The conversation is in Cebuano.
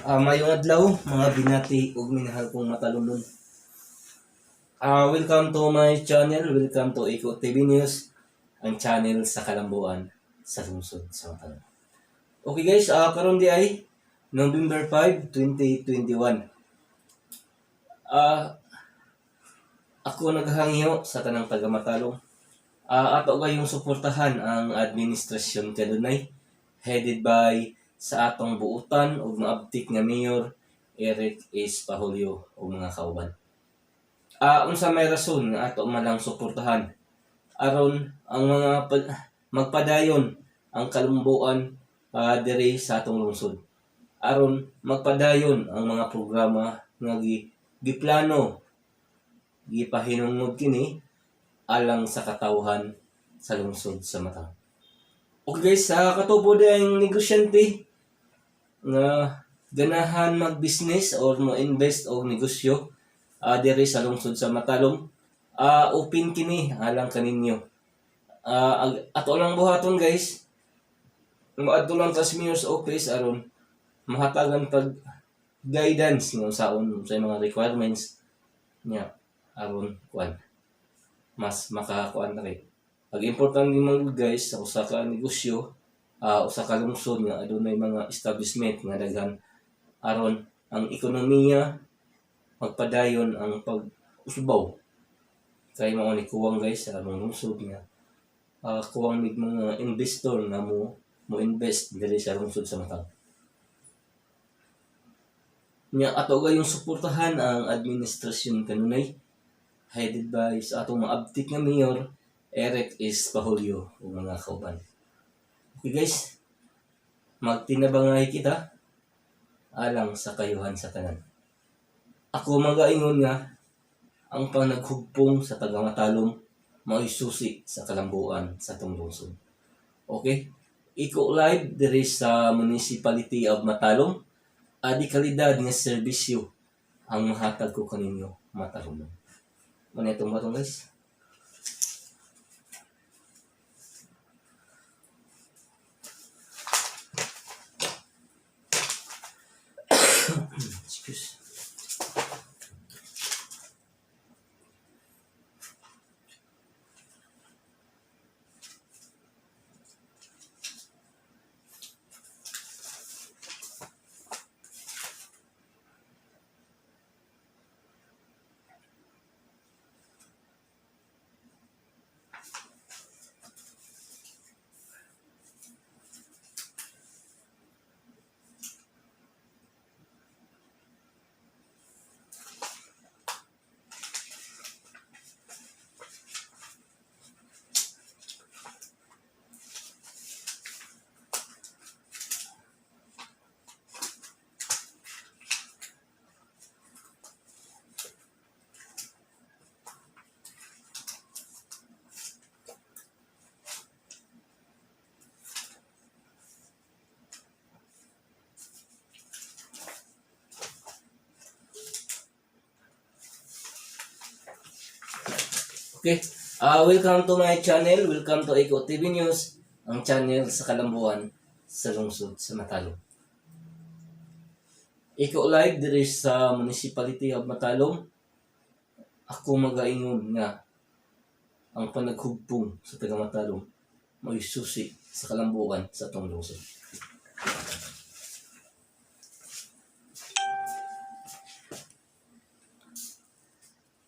Maayong adlaw, mga binati ug minahal kong matalumon. Welcome to my channel. Welcome to Eco TV News, ang channel sa kalambuan sa lungsod sa Matalom. Okay guys, karon di ay November 5, 2021. Ako naghangyo sa tanang taga Matalom. Ato gayong suportahan ang administrasyon kanunay headed by sa atong buutan ug maabtik nga mayor Eric S. Pahulyo ug mga kauban. Unsa may rason nga ato man lang suportahan aron ang mga magpadayon ang kalumbuan diri sa atong lungsod, aron magpadayon ang mga programa nga giplano, gipahinungod kini alang sa katawhan sa lungsod sa Matalom. Okay guys, sa katubo ang negosyante nga ganahan mag-business or mo invest og negosyo diri sa lungsod sa Matalom, open kini alang kaninyo. Ato lang buhaton guys, moadto lang ta sa mayor's office aron mahatagan pag guidance nga unsaon sa mga requirements niya aron kuan mas makakuan na kay. Ag importante man guys sa usa ka negosyo, usa ka lungsod nga adunay mga establishment nga daghan aron ang ekonomiya magpadayon ang pag-usbaw, kay mao ni kuwang guys sa among lungsod nga kuwang mig mga investor nga mo invest diri sa lungsod sa Matalom. Nya ato gayong suportahan ang administrasyon kanunay headed by sa atong maabtik nga mayor Eric S. Pahulyo ug mga kauban. Okay guys, magtinabangay kita alang sa kayuhan sa tanan. Ako magaingon nga ang panaghugpong sa taga Matalom mao'y susi sa kalambuan sa atong lungsod. Okay? Iko live diri sa Municipality of Matalom. Adi kalidad nga serbisyo ang mahatag ko kaninyo, Matalom. Mao itong batong guys. Excuse. Okay. Welcome to my channel. Welcome to Eco TV News, ang channel sa kalambuan sa lungsod sa Matalom. Eco Live diri sa Municipality of Matalom. Ako magaingon nga ang panaghugpong sa taga Matalom mao'y susi sa kalambuan sa atong lungsod.